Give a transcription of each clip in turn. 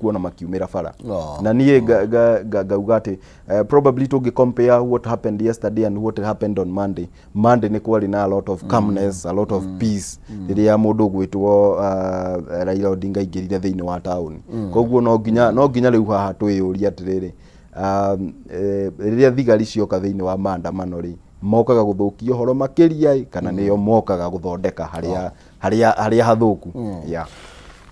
Kuona makiumĩra bara. Oh. Na niĩ ngauga atĩ probably tũngĩ compare what happened yesterday and what happened on Monday, Monday nĩ kwarĩ na a lot of calmness, a lot of peace, rĩrĩa mũndũ ũgwĩtwo Raila Odinga aingĩrire thĩinĩ wa taũni. Koguo no nginya rĩu haha twĩyũrie atĩrĩrĩ, rĩrĩa thigari cioka thĩinĩ wa maandamano rĩ, mokaga gũthũkia ũhoro makĩria ĩ, kana nĩo mokaga gũthondeka harĩa hathũku? Yeah.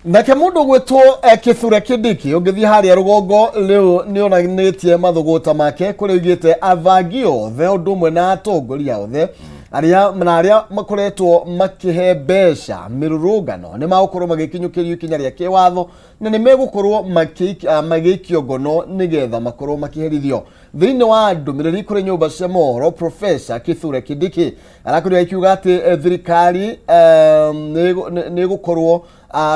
Nake mũndũ gwĩtwo Kithure Kindiki, ũngĩthiĩ harĩa rũgongo rĩu nĩ onanĩtie mathũgũta make, kũrĩa oigĩte abangi othe ũndũ ũmwe na atongoria othe arĩa na arĩa makoretwo makĩhe mbeca mĩrũrũngano nĩ magũkorwo magĩkinyũkĩrio ikinya rĩa kĩwatho na nĩ megũkorwo magĩikio ngono nĩgetha makorwo makĩherithio. Thĩinĩ wa ndũmĩrĩri kũrĩ nyũmba cia mohoro, Professor Kithure Kindiki arakorirwo akiuga atĩ thirikari nĩ ĩgũkorwo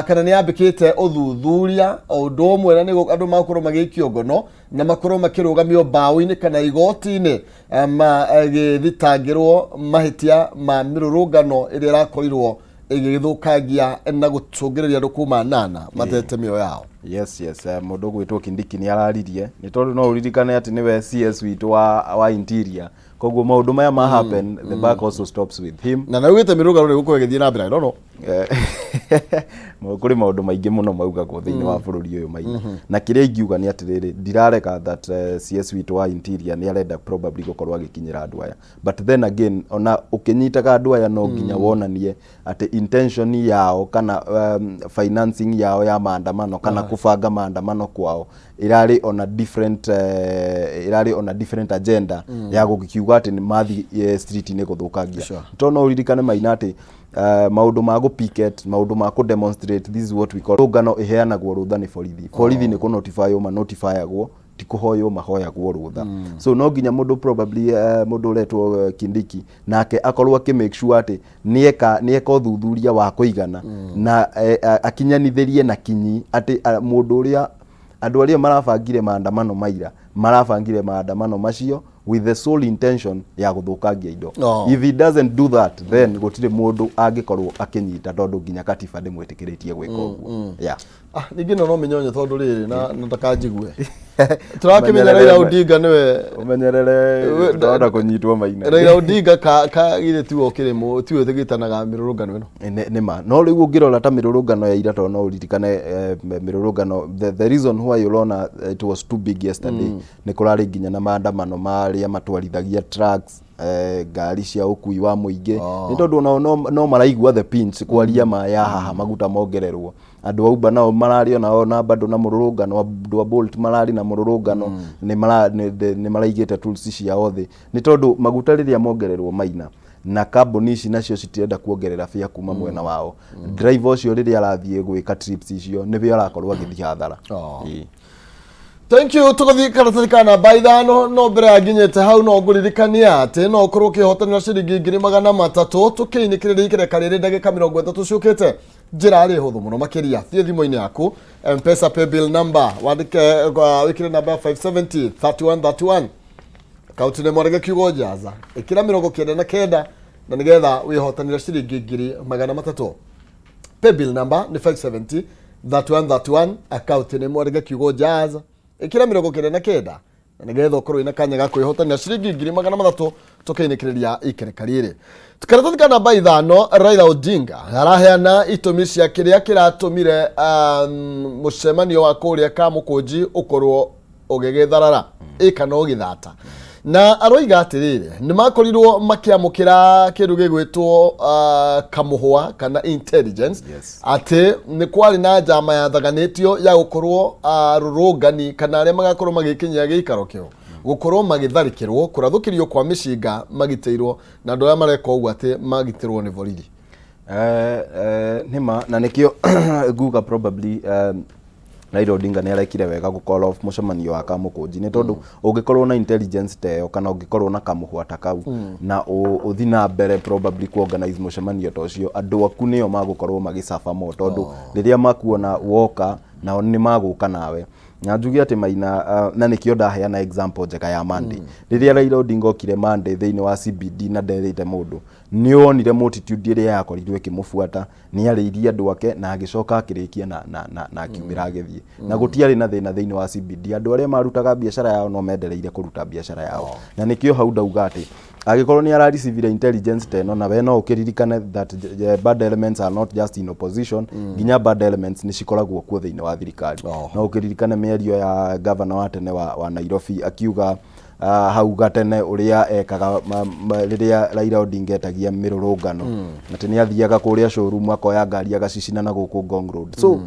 kana nĩ yambĩkĩte ũthuthuria o ũndũ ũmwe na andũ magũkorwo magĩikio ngono na makorwo makĩrũgamio mbaũ-inĩ kana igoti-inĩ magĩthitangĩrwo mahĩtia ma mĩrũrũngano ĩrĩa ĩrakorirwo ĩgĩthũkangia na gũcũngĩrĩria andũ kuma nana matete mĩoyo yao. Yes, mũndũ ũgwĩtwo Kindiki nĩ araririe, nĩ tondũ no ũririkane atĩ nĩwe CS witũ wa interior, koguo maũndũ maya ma happen, the buck also stops with him. Na naugĩte mĩrũngano nĩ gũkorwo ĩgĩthiĩ na mbere, I don't know. Kũrĩ maũndũ maingĩ mũno maugagwo thĩinĩ wa bũrũri ũyũ maina, na kĩrĩa ingiuga nĩ atĩrĩrĩ, ndirarega that CS witũ wa interior nĩ arenda probably gũkorwo agĩkinyĩra andũ aya, but then again, ona ũkĩnyitaga andũ aya no nginya wonanie atĩ intention yao kana financing yao ya maandamano kana kũbanga maandamano kwao ĩrarĩ on a different agenda ya gũgĩkiuga atĩ nĩ mathiĩ street-inĩ gũthũkangia. Tondũ no ũririkane maina atĩ maũndũ ma gũ picket, maũndũ ma kũ demonstrate, this is what we call rũngano, ĩheanagwo rũtha nĩ borithi. Borithi nĩ kũ notify ma notifyagwo, ti kũhoywo mahoyagwo rũtha. So no nginya mũndũ probably mũndũ ũretwo Kindiki nake akorwo akĩ make sure atĩ nĩeka ũthuthuria wa kũigana na akinyanithĩrie na kinyi atĩ mũndũ ũrĩa, andũ arĩa marabangire maandamano maira marabangire maandamano macio with the sole intention ya gũthũkangia indo. If he doesn't do that, then gũtirĩ mũndũ angĩkorwo akĩnyita, tondũ nginya katiba ndĩmwĩtĩkĩrĩtie gwĩka ũguo, yeah. Ah, ningĩ no mĩnyonyo tondũ rĩrĩ na ndakanjigue tũrakĩmenya Raila Odinga nĩwe. Ũmenyerere, ndona kũnyitwo maina. Raila Odinga ka githĩ tiwe ũkĩrĩ tiwe ũgĩtanaga mĩrũrũngano ĩno? Nĩ ma, no rĩu ũngĩrora ta mĩrũrũngano ya ira, tondũ no ũririkane mĩrũrũngano, the reason why ũrona it was too big yesterday, nĩ kũrarĩ nginya na maandamano marĩa matwarithagia trucks, ngari cia ũkui wa mũingĩ, nĩ tondũ onao no maraigua the pinch kwaria ma ya haha maguta mongererwo. Andũ a Uber nao mararĩ onao na bado na mũrũrũngano, andũ a Bolt mararĩ na mũrũrũngano, nĩ maraigĩte tools ciao thĩ, nĩ tondũ maguta rĩrĩa mongererwo maina na kambuni ici nacio citirenda kuongerera bĩa kuma mwena wao, driver ũcio rĩrĩa arathiĩ gwĩka trips icio nĩwe arakorwo agĩthiĩ hathara. Ĩĩ. Thank you. Tũgũthiĩ karatathi ka namba 5, no mbere ya nginyĩte hau no ngũririkania atĩ no ũkorwo ũkĩhotanĩra ciringi 300,000 tũkĩinĩkĩrĩria ikereka rĩrĩ ndagĩka 30 ciũkĩte. Njĩra rĩ hũthũ mũno makĩria, thiĩ thimũ-inĩ yaku, Mpesa paybill number, wandĩke wĩkĩre namba ya 570 31 31, akaunti nĩ mwarĩge kiugo jaza, ĩkĩra 99 na nĩgetha wĩhotanĩre ciringi 300,000. Paybill number nĩ 570 31 31, akaunti nĩ mwarĩge kiugo jaza, ĩkĩra 99 na nĩgetha ũkorwo wĩna kanya ga kwĩhotanĩra ciringi 300,000 tũkĩinĩkĩrĩria ikereka rĩrĩ. Karatathi ka namba 5, Raila Odinga araheana itũmi cia kĩrĩa kĩratũmire mũcemanio wa kũrĩa Kamũkũnji ũkorwo ũgĩgĩtharara ĩ kana ũgĩthata, na aroiga atĩrĩrĩ, nĩ makorirwo makĩamũkĩra kĩndũ gĩgwĩtwo kamũhwa kana intelligence atĩ nĩ kwarĩ na njama yathaganĩtio ya gũkorwo arũrũngani kana arĩa magakorwo magĩkinyia gĩikaro kĩu gũkorwo magĩtharĩkĩrwo, kũrathũkĩrio kwa mĩcinga, magitĩirwo na andũ arĩa mareka ũguo atĩ magitĩrwo nĩ borithi. Nĩma na nĩkĩo nguga probably Raila Odinga nĩ arekire wega gũ call off mũcemanio wa Kamũkũnji, nĩ tondũ ũngĩkorwo na intelligence ta ĩyo kana ũngĩkorwo na kamũhwa ta kau na ũthi na mbere probably ku organize mũcemanio ta ũcio, andũ aku nĩo magũkorwo magĩcaba mo, tondũ rĩrĩa makuona woka Nao nĩ magũka nawe na njuge atĩ Maina, na nĩkĩo ndaheana example njega ya Monday, rĩrĩa Raila Odinga okire Monday thĩinĩ wa CBD na nderĩte mũndũ, nĩ wonire multitude ĩrĩa yakorirwo ĩkĩmũbuata. Nĩ arĩirie andũ ake na agĩcoka akĩrĩkia na akiumĩra agĩthiĩ, na gũtiarĩ na thĩna thĩinĩ wa CBD. Andũ arĩa marutaga biacara yao no mendereire kũruta biacara yao, na nĩkĩo hau ndauga atĩ angĩkorwo nĩ ararecivire intelligence ta ĩno, na we no ũkĩririkane that bad elements are not just in opposition, nginya bad elements nĩ cikoragwo kuo thĩinĩ wa thirikari. No ũkĩririkane mĩario ya governor wa tene wa Nairobi akiuga hau gatene ũrĩa ekaga rĩrĩa Raila Odinga etagia mĩrũrũngano, atĩ nĩ athiaga kũrĩa showroom akoya ngari agacicina na gũkũ Ngong Road. So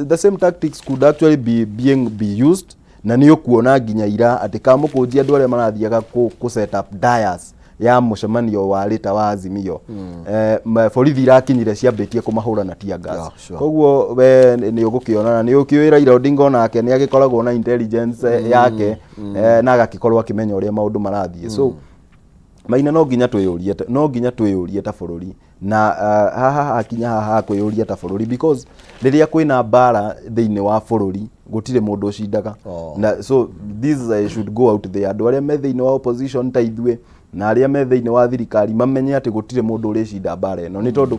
the same tactics could actually be being be used, na nĩ ũkuona nginya ira atĩ Kamũkũnji andũ arĩa marathiaga kũ set up dais ya mũcemanio wa rĩta wa Azimio, borithi irakinyire ciambĩtie kũmahũra na tear gas. Koguo we nĩ ũgũkĩona na nĩ ũkĩũĩ Raila Odinga onake nĩ agĩkoragwo na intelligence yake, na agakĩkorwo akĩmenya ũrĩa maũndũ marathiĩ. So Maina, no nginya twĩyũrie ta bũrũri, na haha hakinya haha ha kwĩyũria ta bũrũri, because rĩrĩa kwĩna mbara thĩinĩ wa bũrũri gũtirĩ mũndũ ũcindaga. Na so this should go out there, andũ arĩa me thĩinĩ wa opposition ta ithuĩ na arĩa me thĩinĩ wa thirikari mamenye atĩ gũtirĩ mũndũ ũrĩcinda mbara ĩno, nĩ tondũ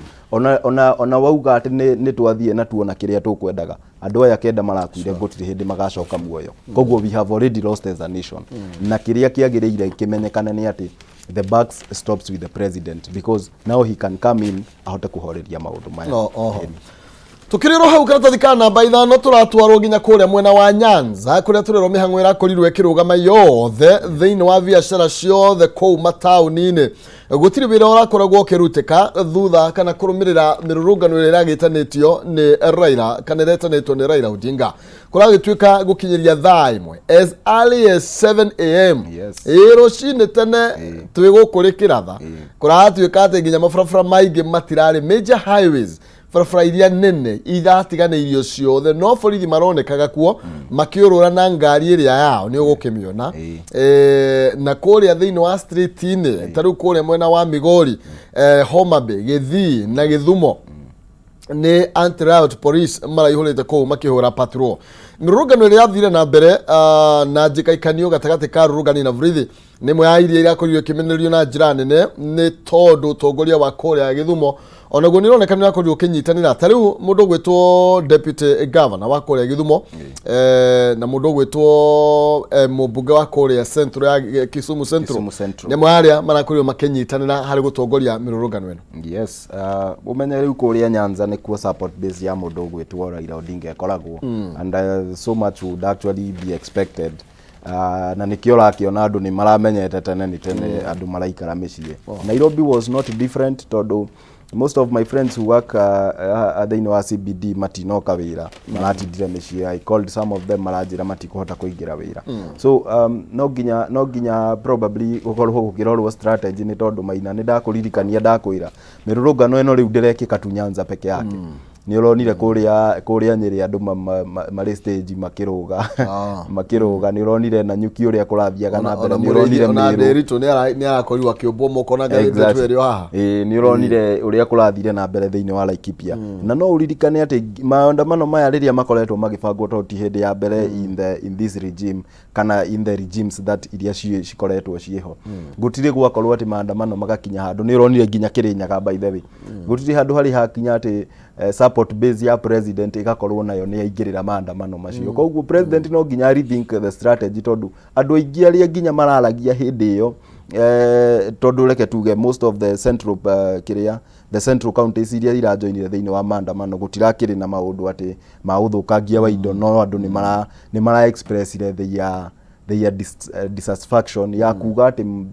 ona wauga atĩ nĩ twathiĩ na tuona kĩrĩa tũkwendaga, andũ aya kenda marakuire gũtirĩ hĩndĩ magacoka muoyo. Koguo we have already lost as a nation, na kĩrĩa kĩagĩrĩire kĩmenyekane nĩ atĩ the buck stops with the president, because now he can come in ahote kũhoreria maũndũ maya. No, oho. Tukirĩrwo hau karatathi ka namba 5, tũratwarwo nginya kũrĩa mwena wa Nyanza kũrĩa tũrerwo mĩhang'o ĩrakorirwo ĩkĩrũgama yothe thĩinĩ wa biacara ciothe kũu mataũni-inĩ. Gũtirĩ wĩra ũrakoragwo ũkĩrutĩka thutha kana kũrũmĩrĩra mĩrũrũngano ĩrĩa ĩragĩtanĩtio nĩ Raila kana ĩretanĩtwo nĩ Raila Odinga. Kũragĩtuĩka gũkinyĩria thaa 1, as early as 7 a.m., ĩ rũcinĩ tene twĩ gũkũ rĩkĩratha, kũratuĩka atĩ nginya mabarabara maingĩ matirarĩ, major highways, barabara iria nene iratiganĩirio ciothe, no borithi maronekaga kuo makĩũrũra na ngari ĩrĩa yao nĩ ũgũkĩmĩona. Na kũrĩa thĩinĩ wa street-inĩ ta rĩu kũrĩa mwena wa Migori, Homa Bay, Gĩthii na Gĩthumo, nĩ anti riot police maraihũrĩte kũu makĩhũra patrol. Mĩrũrũngano ĩrĩa yathire na mbere na njĩkaikanio gatagatĩ ka rũrũngani na borithi nĩ ĩmwe ya iria irakorirwo ĩkĩmenererio na njĩra nene, nĩ tondũ ũtongoria wa kũrĩa Gĩthumo onaguo nĩ ũroneka nĩ ũrakorirwo ũkĩnyitanĩra. Ta rĩu mũndũ ũgwĩtwo deputy governor wa kũrĩa Gĩthumo, na mũndũ ũgwĩtwo mũmbunge wa kũrĩa Central ya Kisumu Central, Kisumu Central. nĩ amwe arĩa marakorirwo makĩnyitanĩra harĩ gũtongoria mĩrũrũngano ĩno. Yes, umenye rĩu kũrĩa Nyanza nĩkuo support base ya mũndũ ũgwĩtwo Raila Odinga ĩkoragwo, and so much would actually be expected, na nĩkĩo ũrakĩona andũ nĩ maramenyete tene nĩ tene andũ maraikara mĩciĩ. Nairobi was not different, tondũ most of my friends who work thĩinĩ wa CBD matinoka wĩra, maratindire mĩciĩ. I called some of them, maranjĩra matikũhota kũingĩra wĩra. So no nginya probably gũkorwo gũkĩrorwo strategy, nĩ tondũ Maina, nĩ ndakũririkania ndakwĩra mĩrũrũngano ĩno rĩu ndĩrekĩka tu Nyanza peke yake. Nĩ ũronire kũrĩa Nyĩrĩ andũ marĩ stage makĩrũga. Makĩrũga. Nĩ ũronire Nanyuki ũrĩa kũrathiaga na mbere, nĩ ũronire ona Mĩrũ. Ndĩritũ nĩ arakorirwo akĩũmbwo moko na ngathĩti twĩrĩ o haha. Ĩĩ, nĩ ũronire ũrĩa kũrathire na mbere thĩinĩ wa Laikipia, na no ũririkane atĩ maandamano maya rĩrĩa makoretwo magĩbangwo, tondũ ti hĩndĩ ya mbere in this regime kana in the regimes that iria cikoretwo ciĩho, gũtirĩ gwakorwo atĩ maandamano magakinya handũ. Nĩ ũronire nginya Kĩrĩnyaga, by the way, gũtirĩ handũ harĩ hakinya atĩ support base ya president ĩgakorwo nayo nĩ yaingĩrĩra maandamano macio. Koguo president no nginya rethink the strategy, tondũ andũ aingĩ arĩa nginya mararagia hĩndĩ ĩyo, tondũ reke tuge most of the central, kĩrĩa the central counties iria irajoinire thĩinĩ wa maandamano, gũtirakĩrĩ na maũndũ atĩ ma ũthũkangia wa indo, no andũ nĩ mara expressire their dissatisfaction ya kuga atĩ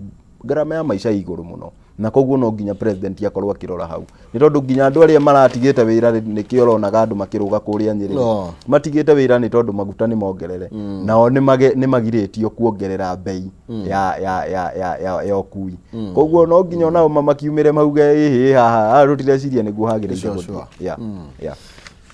ngarama ya maica ĩ igũrũ mũno, na koguo no nginya president akorwo akĩrora hau, nĩ tondũ nginya andũ arĩa maratigĩte wĩra nĩkĩo ũronaga andũ makĩrũga kũrĩa Nyĩrĩ. No. Matigĩte wĩra nĩ tondũ maguta nĩ mongerere, nao nĩ magirĩtio kuongerera mbei ya ũkui. Koguo no nginya onao makiumĩre mauge ĩhĩ haha haha tũtireciria nĩguo hagĩrĩire gũthiĩ. Yeah.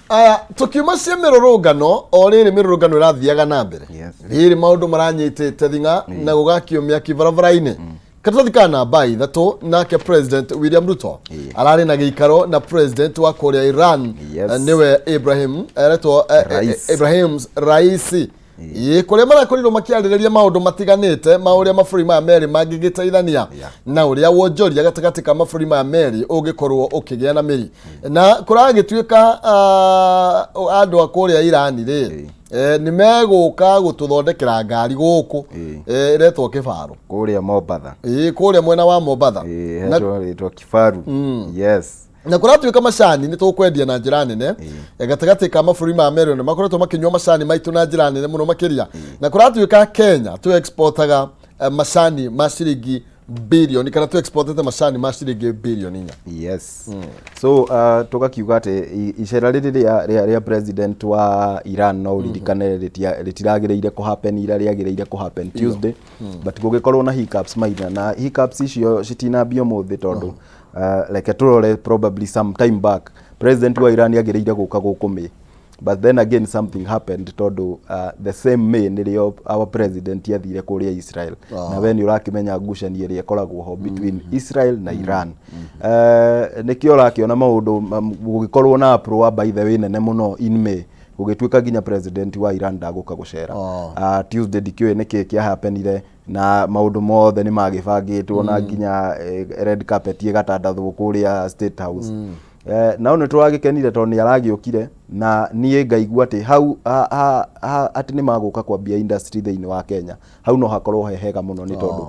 Aya, tukiuma cia mĩrũrũngano, o rĩrĩ mĩrũrũngano ĩrathiaga na mbere, rĩrĩ maũndũ maranyitĩte thing'a na gũgakio mĩaki barabara-inĩ. Karatathi ka namba 3, nake President William Ruto ararĩ na gĩikaro na President wa kũrĩa Iran, nĩwe Ibrahim eretwo Raisi. Ibrahim Raisi, ĩĩ, kũrĩa marakorirwo makĩarĩrĩria maũndũ matiganĩte ma ũrĩa mabũrũri maya merĩ mangĩgĩteithania na ũrĩa wonjoria gatagatĩ ka mabũrũri maya merĩ ũngĩkorwo ũkĩgĩa na mĩri. Na kũragĩtuĩka andũ a kũrĩa Iran rĩ, nĩ megũka gũtũthondekera ngari gũkũ ĩretwo kĩbarũ. Kũrĩa Mombatha. Ĩĩ, kũrĩa mwena wa Mombatha. Ĩĩ, hetwo rĩtwa Kifaru, yes. Na kũratuĩka macani nĩ tũkwendia na njĩra nene gatagatĩ ka mabũrũri ma merĩ, nĩ makoretwo makĩnyua macani maitũ na njĩra nene mũno makĩria. Na kũratuĩka Kenya tũ exportaga macani ma ciringi bilioni, kana tũ exportete macani ma ciringi bilioni 4. Yes, so tũgakiuga atĩ icera rĩrĩ rĩa president wa Iran, no ũririkane rĩtiragĩrĩire kũ happen ira, rĩagĩrĩire kũ happen Tuesday, but gũgĩkorwo na hiccups maina, na hiccups icio citinambia ũmũthĩ, tondũ reke tũrore, probably some time back president wa Iran agĩrĩire gũka gũkũ May, but then again something happened, tondũ the same May nĩrĩo our president athire kũrĩa Israel. Na we nĩ ũrakĩmenya ngucanio ĩrĩa ĩkoragwo ho between Israel na Iran. Nĩkĩo ũrakĩona maũndũ gũgĩkorwo na uproar, by the way, nene mũno in May, gũgĩtuĩka nginya president wa Iran ndagũka gũcera. Tuesday ndikĩũĩ nĩkĩ kĩa happenire, na maũndũ mothe nĩ magĩbangĩtwo na nginya red carpet ĩgatandathwo kũrĩa State House. Nao nĩ tũragĩkenire tondũ nĩ aragĩũkire, na niĩ ngaigua atĩ hau atĩ nĩ magũka kwambia industry thĩinĩ wa Kenya, hau no hakorwo he hega mũno, nĩ tondũ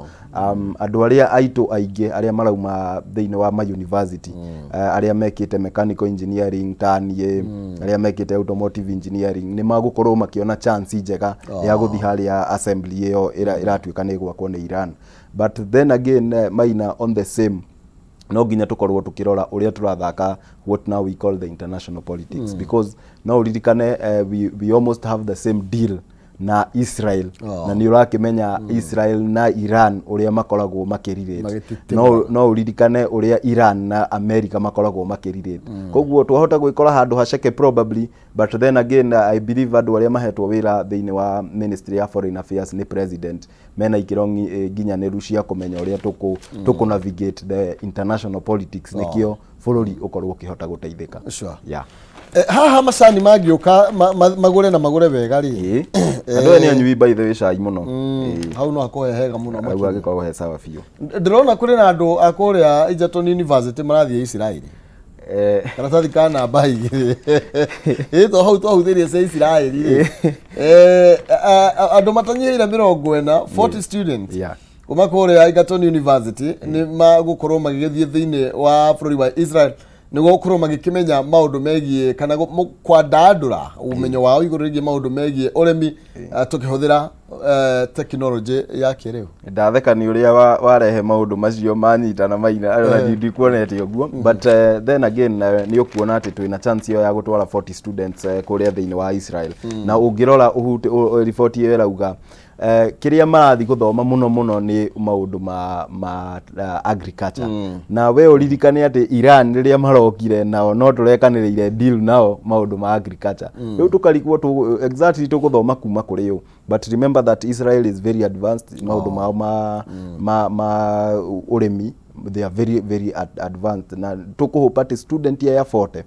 andũ arĩa aitũ aingĩ arĩa marauma thĩinĩ wa ma university, arĩa mekĩte mechanical engineering ta niĩ, arĩa mekĩte automotive engineering, nĩ magũkorwo makĩona chance njega ya gũthiĩ harĩa assembly ĩyo ĩratuĩka nĩ ĩgwakwo nĩ Iran. But then again, Maina, on the same, no nginya tukorwo tukirora uria turathaka what now we call the international politics, because no uririkane we almost have the same deal na Israel. Na nĩ ũrakĩmenya Israel na Iran ũrĩa makoragwo makĩrelate. Magĩtitimũrana. No ũririkane ũrĩa Iran na America makoragwo makĩrelate. Koguo twahota gwĩkora handũ haceke probably, but then again, I believe andũ arĩa mahetwo wĩra thĩinĩ wa Ministry ya Foreign Affairs nĩ president mena ikĩro nginyanĩru cia kũmenya ũrĩa tũkũ navigate the international politics, nĩkĩo bũrũri ũkorwo ũkĩhota gũteithĩka. Haha macani mangĩũka magũre na magũre wega rĩ. Andũ aya nĩ anyui, by the way, cai mũno. Hau no hakorwo he hega mũno Hau makĩria. Hagĩkorwo he sawa biũ. Ndĩrona kũrĩ na andũ a kũrĩa Egerton University marathiĩ Isiraeli. Karatathi ka namba 2, ĩ, to hau twahutĩrie cia Isiraeli rĩ. Andũ matanyihĩire 40, 40 students kuma kũrĩa Egerton University nĩ magũkorwo magĩgĩthiĩ thĩinĩ wa bũrũri wa Israel nĩguo gũkorwo magĩkĩmenya maũndũ megiĩ kana kwandandũra ũmenyo wao igũrũ rĩgiĩ maũndũ megiĩ ũrĩmi, tũkĩhũthĩra tekinoronjĩ ya kĩrĩu. Ndatheka nĩ ũrĩa warehe maũndũ macio manyitana, Maina, ona ndikuonete ũguo, but then again, nĩ ũkuona atĩ twĩna chance ĩyo ya gũtwara 40 students kũrĩa thĩinĩ wa Israel. Na ũngĩrora riboti ĩyo ĩrauga kĩrĩa marathiĩ gũthoma mũno mũno nĩ maũndũ ma agriculture. Na we ũririkane atĩ Iran rĩrĩa marokire nao no tũrekanĩrĩire deal nao maũndũ ma agriculture. Rĩu tũkarigwo exactly tũgũthoma kuma kũrĩ ũ. But remember that Israel is very advanced maũndũ mao ma ũrĩmi. They are very very advanced, na tũkũhope atĩ student ya 40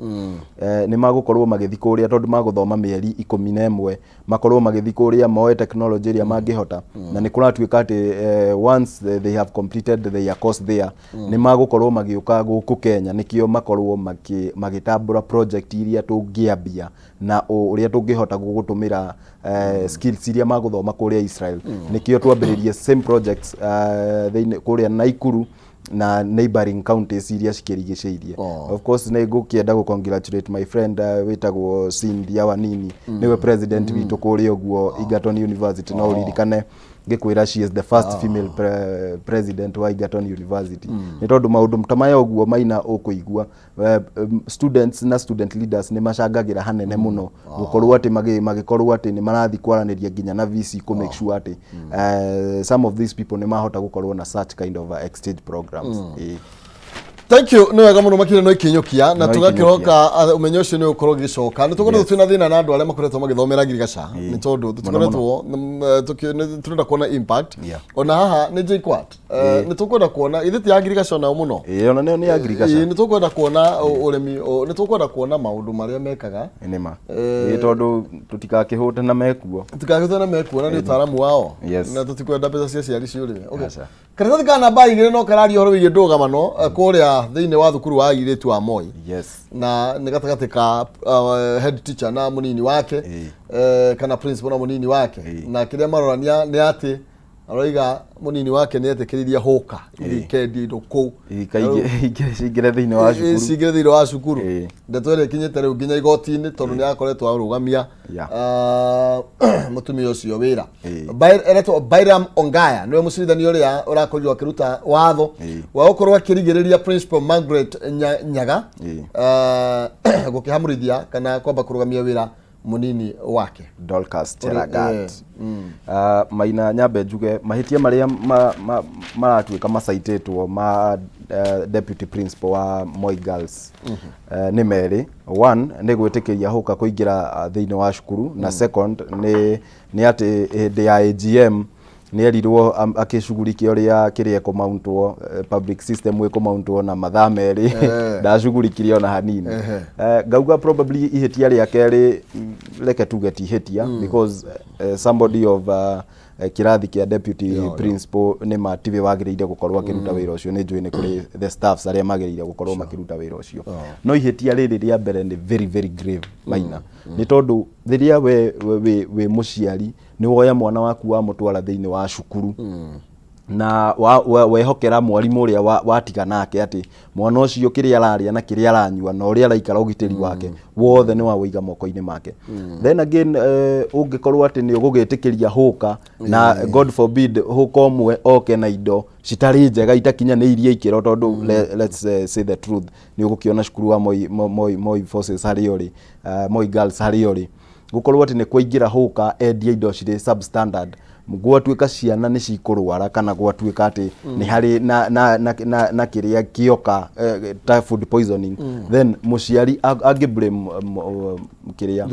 nĩ magũkorwo magĩthiĩ kũrĩa, tondũ magũthoma mĩeri 11, makorwo magĩthiĩ kũrĩa moe technology ĩrĩa mangĩhota. Na nĩ kũratuĩka atĩ once they have completed their course there, nĩ magũkorwo magĩũka gũkũ Kenya, nĩkĩo makorwo magĩtambũra project iria tũngĩambia na ũrĩa tũngĩhota gũtũmĩra skills iria magũthoma kũrĩa Israel, nĩkĩo twambĩrĩrie same projects thĩinĩ kũrĩa Naikuru na neighboring counties iria cikĩrigicĩirie. Of course nĩ ngũkĩenda gũ congratulate my friend wĩtagwo Cynthia Wanini, nĩwe president witũ kũrĩa ũguo Egerton University. No ũririkane ngĩkwĩra she is the first female president wa Egerton University, nĩ tondũ maũndũ ta maya ũguo, Maina, ũkũigua students na student leaders nĩ macangagĩra hanene mũno gũkorwo atĩ magĩkorwo atĩ nĩ marathiĩ kwaranĩria nginya na VC kũ make sure atĩ some of these people nĩ mahota gũkorwo na such kind of exchange programs. Ĩĩ. Thank you, nĩ wega mũno makĩria no ikinyũkia na No tũgakĩroka ũmenyo ũcio nĩ ũgũkorwo ũgĩcoka. Nĩ tũkoretwo twĩna thĩna na andũ arĩa makoretwo magĩthomera ngirigaca nĩ tondũ tũtikoretwo tũrenda kuona impact. Ona haha nĩ JKUAT. Nĩ tũkwenda kuona ithe ti ya ngirigaca onao mũno. Ĩĩ, ona nĩyo nĩ ya ngirigaca. Ĩĩ, nĩ tũkwenda kuona ũrĩmi, nĩ tũkwenda kuona maũndũ marĩa mekaga. Nĩ ma. Ĩĩ, tondũ tũtikakĩhũte na mekuo. Tũtikahũte na mekuo na nĩ ũtaaramu wao. Na tũtikwenda mbeca cia ciari ciũrĩre. Okay. Aca. Karatathi ka namba 2 no kararia ũhoro wĩgiĩ ndũgamano kũrĩa thĩinĩ wa thukuru wa airĩtu wa Moi. Na nĩ gatagatĩ ka head teacher na mũnini wake, kana principal na mũnini wake. Na kĩrĩa marorania nĩ atĩ aroiga mũnini wake nĩ etĩkĩririe hũka ikendia indo kũu. Cingĩre thĩinĩ wa cukuru. Cingĩre thĩinĩ wa cukuru. Ndeto ĩrĩa ĩkinyĩte rĩu nginya igoti-inĩ tondũ nĩ akoretwo arũgamia mũtumia ũcio wĩra. Eretwo Bairam Ongaya nĩwe mũcirithania ũrĩa ũrakorirwo akĩruta watho wa gũkorwo akĩrigĩrĩria principal Margaret Nyaga gũkĩhamũrithia kana kwamba kũrũgamia wĩra mũnini wake. Dorcas Chelagat. Maina, nyambe njuge mahĩtia marĩa maratuĩka macaitĩtwo ma deputy principal wa Moi Girls nĩ merĩ. One nĩ gwĩtĩkĩria hũka kũingĩra thĩinĩ wa cukuru, na second nĩ atĩ hĩndĩ ya AGM nĩ erirwo akĩcugurike ũrĩa kĩrĩa ĩkũmauntwo, public system ĩkũmauntwo na mathaa 2, ndacugurikirie ona hanini. Ngauga probably ihĩtia rĩa kerĩ, reke tuge ti ihĩtia, because somebody of kĩrathi kĩa deputy principal nĩ ma tiwe wagĩrĩire gũkorwo akĩruta wĩra ũcio. Nĩ njũĩ nĩ kũrĩ the staffs arĩa magĩrĩire gũkorwo makĩruta wĩra ũcio, no ihĩtia rĩrĩ rĩa mbere nĩ very very grave, Maina, nĩ tondũ rĩrĩa we wĩ mũciari nĩ woya mwana waku wamũtwara thĩinĩ wa cukuru na wehokera mwarimũ ũrĩa watiga nake atĩ mwana ũcio kĩrĩa ararĩa na kĩrĩa aranyua na ũrĩa araikara, ũgitĩri wake wothe nĩ wawĩiga moko-inĩ make. Then again, ũngĩkorwo atĩ nĩ ũgũgĩtĩkĩria hũka na God forbid hũka ũmwe oke na indo citarĩ njega, itakinyanĩirie ikĩro, tondũ let's say the truth, nĩ ũgũkĩona cukuru wa Moi Forces harĩa ũrĩ, Moi Girls harĩa ũrĩ, gũkorwo atĩ nĩ kwaingĩra hũka endia indo cirĩ substandard, gwatuĩka ciana nĩ cikũrwara kana gwatuĩka atĩ nĩ harĩ na kĩrĩa kĩoka ta food poisoning, then mũciari angĩ blame kĩrĩa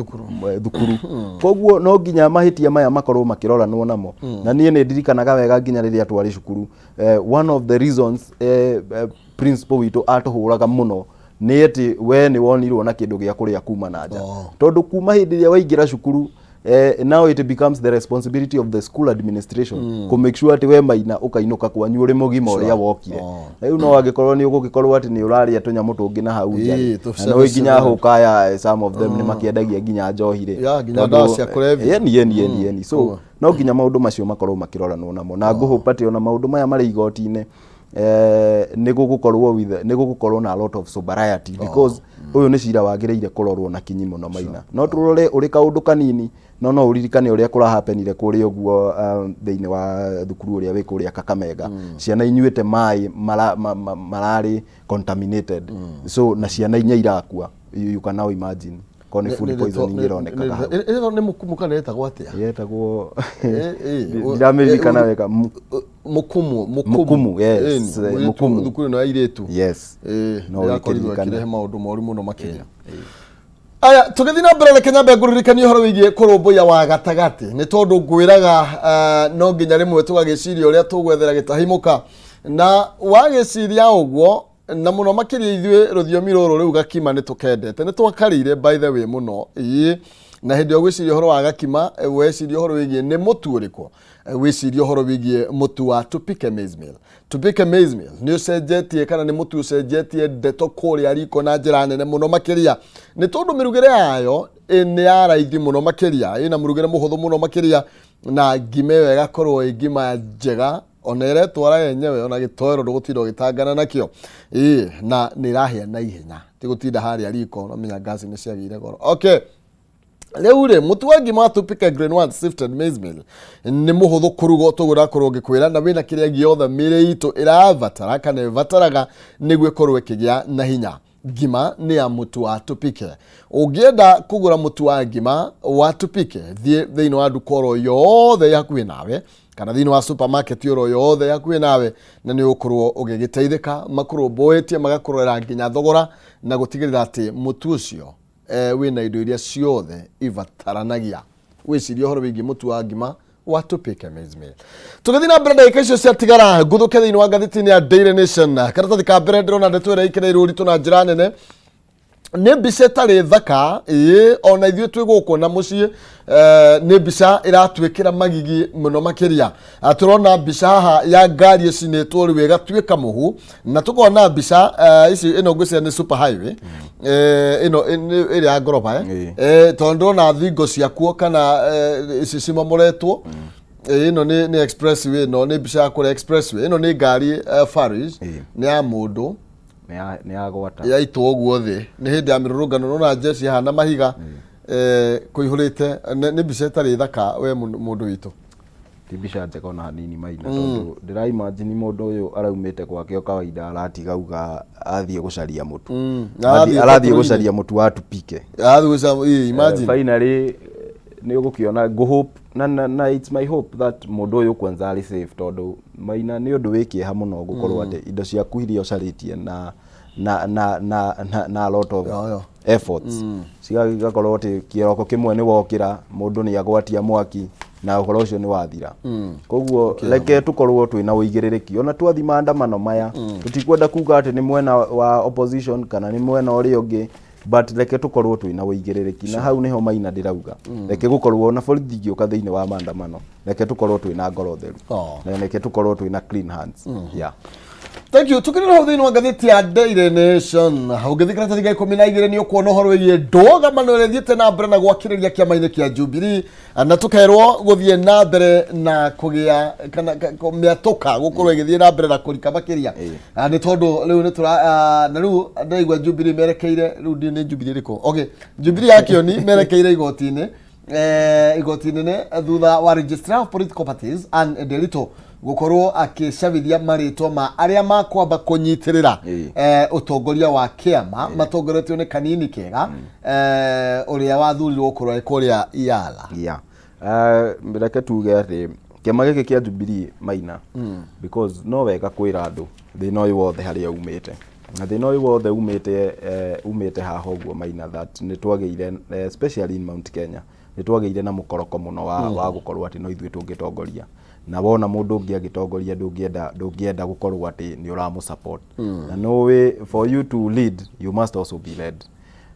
thukuru. Koguo no nginya mahĩtia maya makorwo makĩroranwo namo. Na niĩ nĩ ndirikanaga wega nginya rĩrĩa twarĩ cukuru, one of the reasons principal witũ atũhũraga mũno nĩ atĩ we nĩ wonirwo na kĩndũ gĩa kũrĩa kuma na nja, tondũ kuma hĩndĩ ĩrĩa waingĩra cukuru, now it becomes the responsibility of the school administration kũ make sure atĩ we Maina ũkainũka kwanyu ũrĩ mũgima ũrĩa wokire. Rĩu no angĩkorwo nĩ ũgũgĩkorwo atĩ nĩ ũrarĩa tũnyamũ tũngĩ na hau nja rĩ, na nĩ nginya hũka aya, some of them nĩ makĩendagia nginya njohi rĩ. Ya, nginya ndawa cia kũrebia. Yeni, so no nginya maũndũ macio makorwo makĩroranwo namo, na ngũhope atĩ ona maũndũ maya marĩ igoti-inĩ, nĩ gũgũkorwo na a lot of sobriety, because ũyũ nĩ cira wagĩrĩire kũrorwo na kinyi mũno, Maina. No tũrore ũrĩ kaũndũ kanini, no ũririkane ũrĩa kũrahapenire kũrĩa ũguo thĩinĩ wa thukuru ũrĩa wĩ kũrĩa Kakamega, ciana inyuĩte maĩ mararĩ contaminated, so na ciana 4 irakua. You can now imagine korwo nĩ food poisoning ĩronekaga hau. Ĩno nĩ mũkumu kana ĩtagwo atĩa? Yetagwo, ndiramĩririkana wega. Mũkumu. Mũkumu, yes, Ĩni, mũirĩtu. Mũkumu. Thukuru ĩno ya airĩtu. No nĩrakorirwo ũgĩkĩririkane. ĩkĩrehe maũndũ moru mũno makĩria. Aya, tũgĩthiĩ na mbere, reke nyambe ngũririkanie ũhoro wĩgiĩ kũrũmbũiya wa gatagatĩ, nĩ tondũ ngwĩraga no nginya rĩmwe tũgagĩciria ũrĩa tũgwethera gĩtahimũka, na wagĩciria ũguo na mũno makĩria ithuĩ rũthiomi rũrũ rĩu gakima nĩ tũkendete, nĩ twakarĩire by the way mũno. Ĩĩ, na hĩndĩ ĩyo gwĩciria ũhoro wa gakima, weciria ũhoro wĩgiĩ nĩ mũtu ũrĩkũ? Wĩcirie ũhoro wĩgiĩ mũtu wa Tupike Maize Meal. Tupike Maize Meal nĩ ũcenjetie kana nĩ mũtu ũcenjetie ndeto kũrĩa riko na njĩra nene mũno makĩria, nĩ tondũ mĩrugĩre yayo nĩ ya raithi mũno makĩria, ĩna mũrugĩre mũhũthũ mũno makĩria, na ngima ĩyo ĩgakorwo ĩ ngima njega ona ĩretwara yenyewe, ona gĩtoero ndũgũtinda ũgĩtangana nakĩo. Ĩĩ, na nĩ ĩrahĩa na ihenya, ti gũtinda harĩa riko nomenya ngasi nĩ ciagĩire goro. Okay, rĩu rĩ, mũtu wa ngima wa Tupike Grain One Sifted Maize Meal nĩ mũhũthũ kũruga tũguo ndakorwo ngĩkwĩra, na wĩna kĩrĩa gĩothe mĩrĩ itũ ĩrabatara kana ĩbataraga nĩguo ĩkorwo ĩkĩgĩa na hinya. Ngima nĩ ya mũtu wa Tupike. Ũngĩenda kũgũra mũtu wa ngima wa Tupike, thiĩ thĩinĩ wa nduka oro yothe ĩ hakuhĩ nawe kana thĩinĩ wa supermarket oro yothe ĩ hakuhĩ nawe, na nĩ ũgũkorwo ũgĩgĩteithĩka. Makũrũmbũĩtie, magakũrorera nginya thogora na gũtigĩrĩra atĩ mũtu ũcio wĩna indo iria ciothe ibataranagia. Wĩcirie ũhoro wĩgiĩ mũtu wa ngima wa Tupike Maize Meal. Tũgĩthiĩ na mbere ndagĩka icio ciatigara, nguthũke thĩinĩ wa ngathĩti-inĩ ya Daily Nation. Karatathi ka mbere ndĩrona ndeto ĩrĩa ĩkĩrĩirwo ũritũ na njĩra nene nĩ mbica ĩtarĩ thaka, ĩĩ ona ithuĩ twĩ gũkũ na mũciĩ, nĩ mbica ĩratwĩkĩra magigi mũno makĩria. Tũrona mbica haha ya ngari ĩcinĩtwo rĩu ĩgatuĩka mũhu, na tũkona mbica ici, ĩno ngwĩciria nĩ super highway, ĩno ĩrĩa ya ngoroba. Tondũ ndĩrona thingo ciakuo kana ici cimomoretwo. Ĩno nĩ expressway, ĩno nĩ mbica ya kũrĩa expressway. Ĩno nĩ ngari Faris, nĩ ya mũndũ. Nĩ ya gwata. Yaitwo ũguo thĩ nĩ hĩndĩ ya mĩrũrũngano. Nona jeshi hana mahiga kũihũrĩte. Nĩ mbica ĩtarĩ thaka we mũndũ witũ. Ti mbica njega ona hanini, Maina, tondũ ndĩra imagine mũndũ ũyũ araumĩte gwake o kawaida, aratiga auga athiĩ gũcaria mũtu. Na arathiĩ Arathiĩ bũrũri-inĩ. Gũcaria mũtu wa Tupike. Arathiĩ imagine. Finally nĩ ũgũkĩona ngũ hope na it's my hope that mũndũ ũyũ kwanza arĩ safe, tondũ Maina nĩ ũndũ wĩ kĩeha mũno gũkorwo atĩ indo ciaku iria ũcarĩtie na a lot of Yo, yo. efforts cigakorwo atĩ kĩroko kĩmwe nĩ wokĩra mũndũ nĩ agwatia mwaki na ũhoro ũcio nĩ wathira. Koguo reke tũkorwo twĩna ũigĩrĩrĩki ona twathi maandamano maya. Tũtikwenda kuga atĩ nĩ mwena wa opposition kana nĩ mwena ũrĩa ũngĩ, but reke tũkorwo twĩna ũigĩrĩrĩki, na hau nĩho, Maina, ndĩrauga reke gũkorwo na borithi ingĩũka thĩinĩ wa maandamano, reke tũkorwo twĩna ngoro theru na reke tũkorwo twĩna clean hands, yeah. Thank you. Tukirira hau thĩinĩ wa ngathĩti ya Daily Nation, ũngĩthiĩ karatathi ga 12 nĩ ũkuona ũhoro wĩgiĩ ndũgamano ĩrĩa ĩthiĩte na mbere na gwakĩrĩria kĩama-inĩ kĩa Jubilee, na tũkerwo gũthiĩ na mbere na kũgĩa kana mĩatũka gũkorwo ĩgĩthiĩ na mbere na kũrika makĩria. Nĩ tondũ rĩu nĩ tũra na rĩu ndĩraigua Jubilee merekeire rĩu ndiũ nĩ Jubilee ĩrĩkũ. Okay, Jubilee ya Kĩoni merekeire igoti-inĩ, igoti nene, thutha wa Registrar of Political Parties Anne Nderito gũkorwo akĩcabithia marĩtwa ma arĩa makwamba kũnyitĩrĩra ũtongoria wa kĩama matongoretio nĩ Kanini Kega, ũrĩa wathurirwo gũkorwo arĩ kũrĩa Yala. Yeah. Reke tuge atĩ kĩama gĩkĩ kĩa Jubilee, Maina, because no wega kwĩra andũ thĩna ũyũ wothe harĩa umĩte, na thĩna ũyũ wothe umĩte haha ũguo, Maina, that nĩ twagĩire, especially in Mount Kenya, nĩ twagĩire na mũkoroko mũno wa gũkorwo atĩ no ithuĩ tũngĩtongoria, na wona mũndũ ũngĩ agĩtongoria ndũngĩenda gũkorwo atĩ nĩ ũramũ support, na nĩ for you to lead you must also be led.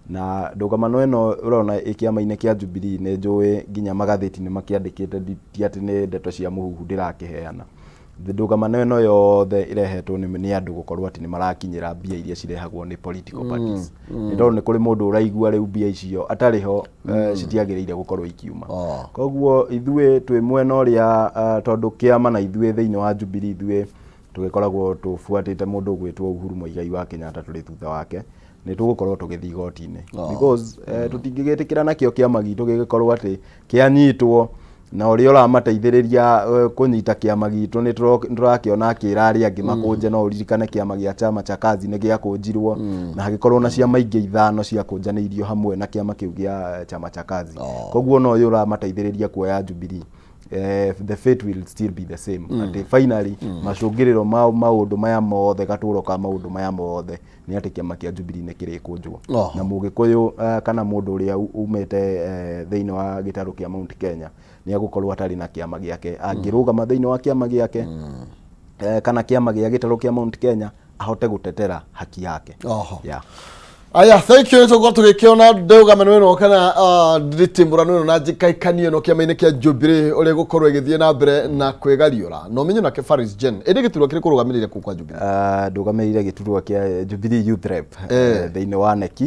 Na ndũgamano ĩno ũrona ĩ kĩama-inĩ kĩa Jubilee, nĩ njũĩ nginya magathĩti nĩ makĩandĩkĩte, ti atĩ nĩ ndeto cia mũhuhu ndĩrakĩheana. Ndũgamano ĩno yothe ĩrehetwo nĩ andũ gũkorwo atĩ nĩ marakinyĩra mbia iria cirehagwo nĩ political parties, nĩ tondũ nĩ kũrĩ mũndũ ũraigua rĩu mbia icio atarĩ ho, citiagĩrĩire gũkorwo ikiuma. Koguo ithuĩ twĩ mwena ũrĩa, tondũ kĩama na ithuĩ thĩinĩ wa Jubilee, ithuĩ tũgĩkoragwo tũbuatĩte mũndũ ũgwĩtwo Uhuru Muigai wa Kenyatta, tũrĩ thutha wake, nĩ tũgũkorwo tũgĩthiĩ igoti-inĩ, because tũtingĩgĩtĩkĩra nakĩo kĩama gitũ gĩgĩkorwo atĩ kĩanyitwo, na ũrĩa ũramateithĩrĩria kũnyita kĩama gitũ nĩ tũrakĩona akĩra arĩa angĩ makũnje. No ũririkane kĩama gĩa Chama cha Kazi nĩ gĩakũnjirwo, na hagĩkorwo na ciama ingĩ ithano ciakũnjanĩirio hamwe na kĩama kĩu gĩa Chama cha Kazi. Koguo no ũyũ ũramateithĩrĩria kuoya Jubilee, the fate will still be the same, atĩ finally macũngĩrĩro ma maũndũ maya mothe, gatũro ka maũndũ maya mothe nĩ atĩ kĩama kĩa Jubilee nĩ kĩrĩkũnjwo. Na mũgĩkũyũ, kana mũndũ ũrĩa umĩte thĩinĩ wa gĩtarũ kĩa Mount Kenya nĩ agũkorwo atarĩ na kĩama gĩake angĩrũgama thĩinĩ wa kĩama gĩake, kana kĩama gĩa gĩtarũ kĩa Mount Kenya ahote gũtetera haki yake. Yeah. Aya, thank you. Nĩtũgũkorwo tũgĩkĩona ndũgamano ĩno kana nditimũrano ĩno na njĩkaĩkanio ĩno kĩama-inĩ kĩa Jubilee ũrĩa ĩgũkorwo ĩgĩthiĩ na mbere na kwĩgariũra, na ũmenye nake Faris Jen ĩndĩ gĩturwa kĩrĩkũ ũrũgamĩrĩire kũu kwa Jubilee? Ndũgamĩrĩire gĩturwa kĩa Jubilee Youth Rep thĩinĩ wa NEC,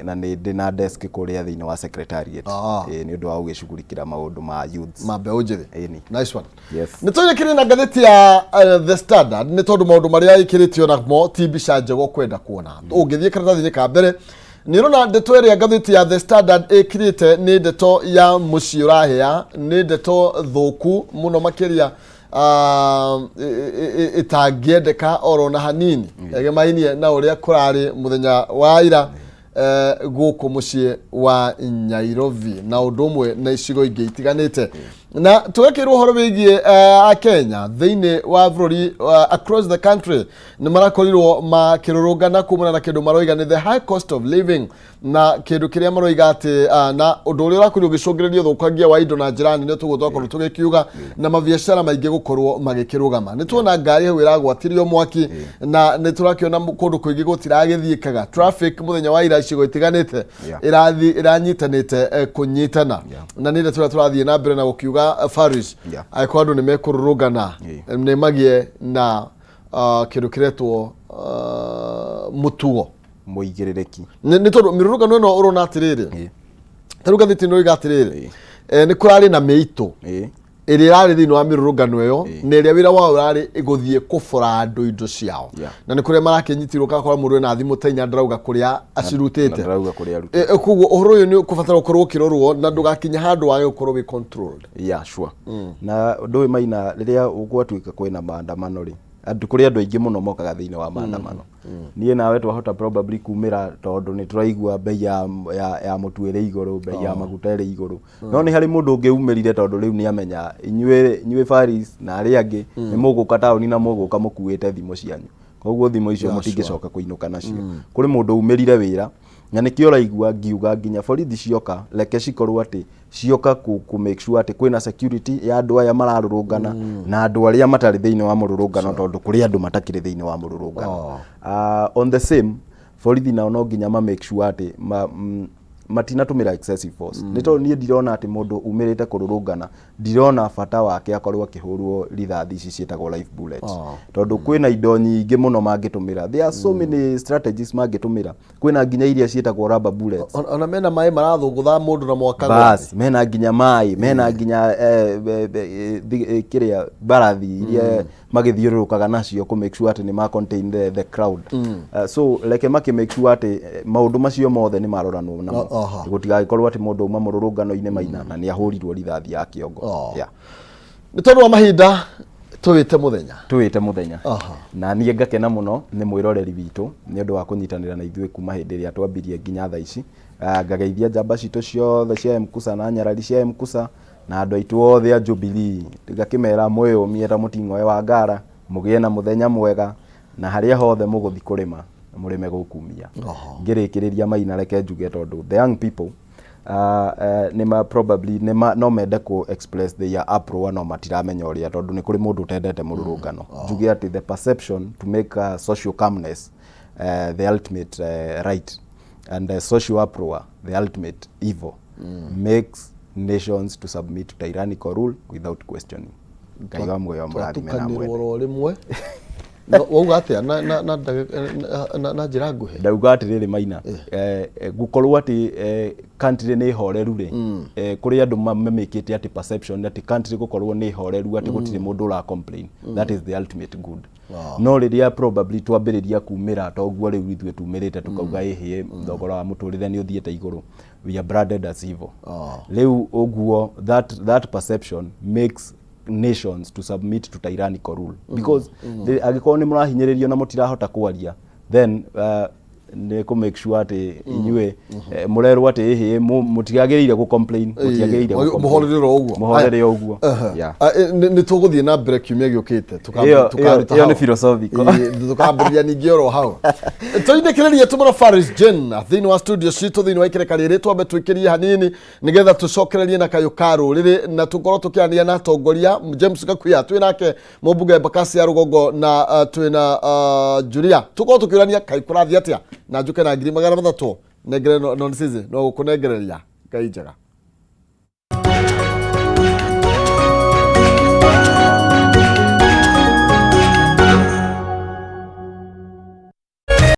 na nĩ ndĩ na desk kũrĩa thĩinĩ wa secretariat, nĩ ũndũ wa gũgĩcugurikĩra maũndũ ma youths. Ma mbeũ njĩthĩ. Ĩni. Nice one. Yes. Nĩ tũrĩkĩrĩrie na ngathĩti ya The Standard, nĩ tondũ maũndũ marĩa ĩkĩrĩtio namo ti mbica njega ũkwenda kuona. Ũngĩthiĩ karatathi-inĩ ka mbere nĩ ũrona ndeto ĩrĩa ngathĩti ya The Standard ĩkĩrĩte nĩ ndeto ya mũciĩ ũrahĩa, nĩ ndeto thũku mũno makĩria. Ĩtangĩendeka oro na hanini, egemainie na ũrĩa kũrarĩ mũthenya wa ira gũkũ mũciĩ wa Nairobi na ũndũ ũmwe na icigo ingĩ itiganĩte, na tũgakĩrwo ũhoro wĩgiĩ Akenya thĩinĩ wa bũrũri across the country nĩ marakorirwo makĩrũrũngana kumana na kĩndũ maroiga nĩ the high cost of living, na kĩndũ kĩrĩa maroiga atĩ na ũndũ ũrĩa ũrakorirwo ũgĩcũngĩrĩria ũthũkangia wa indo na njĩra nene, tũguo twakorwo tũgĩkiuga, na mabiacara maingĩ gũkorwo magĩkĩrũgama. Nĩ tuona ngari hau ĩragwatirio mwaki, na nĩ tũrakĩona kũndũ kũingĩ gũtiragĩthiĩkaga, traffic mũthenya wa ira icigo itiganĩte ĩrathi ĩranyitanĩte kũnyitana. Na nĩ ndeto ĩrĩa tũrathiĩ na mbere na gũkiuga, Faris, angĩkorwo andũ nĩ mekũrũrũngana, nĩ magĩe na kĩndũ kĩretwo mũtugo mũigĩrĩrĩki. Nĩ tondũ mĩrũrũngano ĩno ũrona atĩrĩrĩ, ta rĩu ngathĩti ĩno ĩroiga atĩrĩrĩ, nĩ kũrarĩ na mĩitũ ĩrĩa ĩrarĩ thĩinĩ wa mĩrũrũngano ĩyo, na ĩrĩa wĩra wao ũrarĩ gũthiĩ kũbora andũ indo ciao. Na nĩ kũrĩa marakĩnyitirwo, kakora mũndũ ena thimũ ta inya, ndarauga kũrĩa acirutĩte. Na ndarauga kũrĩa arutĩte. Koguo ũhoro ũyũ nĩ ũkũbatara ũkorwo ũkĩrorwo na ndũgakinye handũ wage gũkorwo wĩ controlled. Yeah, sure. Na ndũĩ Maina, rĩrĩa gwatuĩka kwĩna maandamano rĩ, andũ, kũrĩ andũ aingĩ mũno mokaga thĩinĩ wa maandamano. Niĩ nawe twahota probably kumĩra tondũ nĩ tũraigua bei ya mũtu ĩrĩ igũrũ, bei ya maguta ĩrĩ igũrũ, no nĩ harĩ mũndũ ũngĩ umĩrire tondũ rĩu nĩ amenya inyuĩ Faris na arĩa angĩ nĩ mũgũka taũni na mũgũka mũkuĩte thimũ cianyu, koguo thimũ icio mũtingĩcoka kũinũka nacio. Kũrĩ mũndũ umĩrire wĩra, na nĩkĩo ũraigua ngiuga nginya borithi cioka, reke cikorwo atĩ cioka ku make sure atĩ kwĩna security ya andũ aya mararũrũngana na andũ arĩa matarĩ thĩinĩ wa mũrũrũngano, tondũ kũrĩ andũ matakĩrĩ thĩinĩ wa mũrũrũngano. On the same, borithi nao no nginya ma make sure atĩ matinatũmĩra excessive force, nĩ tondũ niĩ ndirona atĩ mũndũ umĩrĩte kũrũrũngana, ndirona bata wake akorwo akĩhũrwo rithathi ici ciĩtagwo live bullets, tondũ kwĩna indo nyingĩ mũno mangĩtũmĩra. There are so many strategies mangĩtũmĩra. Kwĩna nginya iria ciĩtagwo rubber bullets. Ona mena maĩ marathũngũtha mũndũ na mwaka. Bas, mena nginya maĩ, mena nginya kĩrĩa mbarathi iria magĩthiũrũrũkaga nacio kũ make sure atĩ nĩ ma contain the crowd. So reke makĩ make sure atĩ maũndũ macio mothe nĩ maroranwo namo, gũtigagĩkorwo atĩ mũndũ auma mũrũrũngano-inĩ, Maina, na nĩ ahũrirwo rithathi ya kĩongo. Yeah. Nĩ tondũ wa mahinda, tũwĩte mũthenya. Tũwĩte mũthenya. Na niĩ ngakena mũno nĩ mwĩroreri witũ nĩ ũndũ wa kũnyitanĩra na ithuĩ kuma hĩndĩ ĩrĩa twambirie nginya thaa ici. Ngageithia njamba citũ ciothe cia Mkusa na nyarari cia Mkusa na andũ aitũ othe a Jubilee, ngakĩmera mwĩyũmie ta mũting'oe wa ngara, mũgĩe na mũthenya mwega, na harĩa hothe mũgũthi kũrĩma, mũrĩme gũkumia. Ngĩrĩkĩrĩria, Maina, reke njuge, tondũ the young people nĩma probably nĩma no mende kũ express their uproar, no matiramenya ũrĩa, tondũ nĩ kũrĩ mũndũ ũtendete mũrũrũngano, njuge atĩ the perception to make social calmness the ultimate right and social uproar the ultimate evil makes nations to submit to tyrannical rule without questioning. Ngai wa muoyo amũrathime na Twatukanĩrwo mwene. Oro rĩmwe. Wauga atĩa na njĩra nguhĩ? Ndauga atĩrĩrĩ, Maina, gũkorwo atĩ country nĩ horeru rĩ, kũrĩ andũ mamĩkĩte atĩ perception atĩ country gũkorwo nĩ horeru, atĩ gũtirĩ mũndũ ũra complain, that is the ultimate good. No rĩrĩa probably twambĩrĩria kumĩra toguo rĩu ithuĩ tumĩrĩte tukauga ĩhĩ, thogora wa mũtũrĩre nĩ ũthiĩte igũrũ, we are branded as evil. Rĩu ũguo that perception makes nations to submit to tyrannical rule, because angĩkorwo nĩ mũrahinyĩrĩrio na mũtirahota kwaria, then nĩ kũ make sure atĩ inyuĩ mũrerwo atĩ ĩhĩ, mũtiagĩrĩire gũ complain, mũtiagĩrĩire gũ complain. Mũhorere o ũguo. Mũhorere o ũguo. Yeah. Nĩ tũgũthiĩ na mbere kiumia gĩũkĩte. Tukaruta ĩyo nĩ philosophical. Tũkambĩrĩria ningĩ oro hau. Tũindĩkĩrĩrie tũmũra Faris Jen thĩinĩ wa studio citũ thĩinĩ wa ikereka rĩrĩ, twambe twĩkĩrie hanini nĩgetha tũcokererie na kayũ ka rũrĩrĩ, na tũkorwo tũkĩaranĩria na atongoria James Gakuya, twĩ nake mũmbunge Embakasi ya rũgongo, na twĩna Julia, tũkorwo tũkĩũrania kaĩ kũrathiĩ atĩa, na njũke na 300,000 nengere no nĩ no gũkũnengereria. Ngai njega.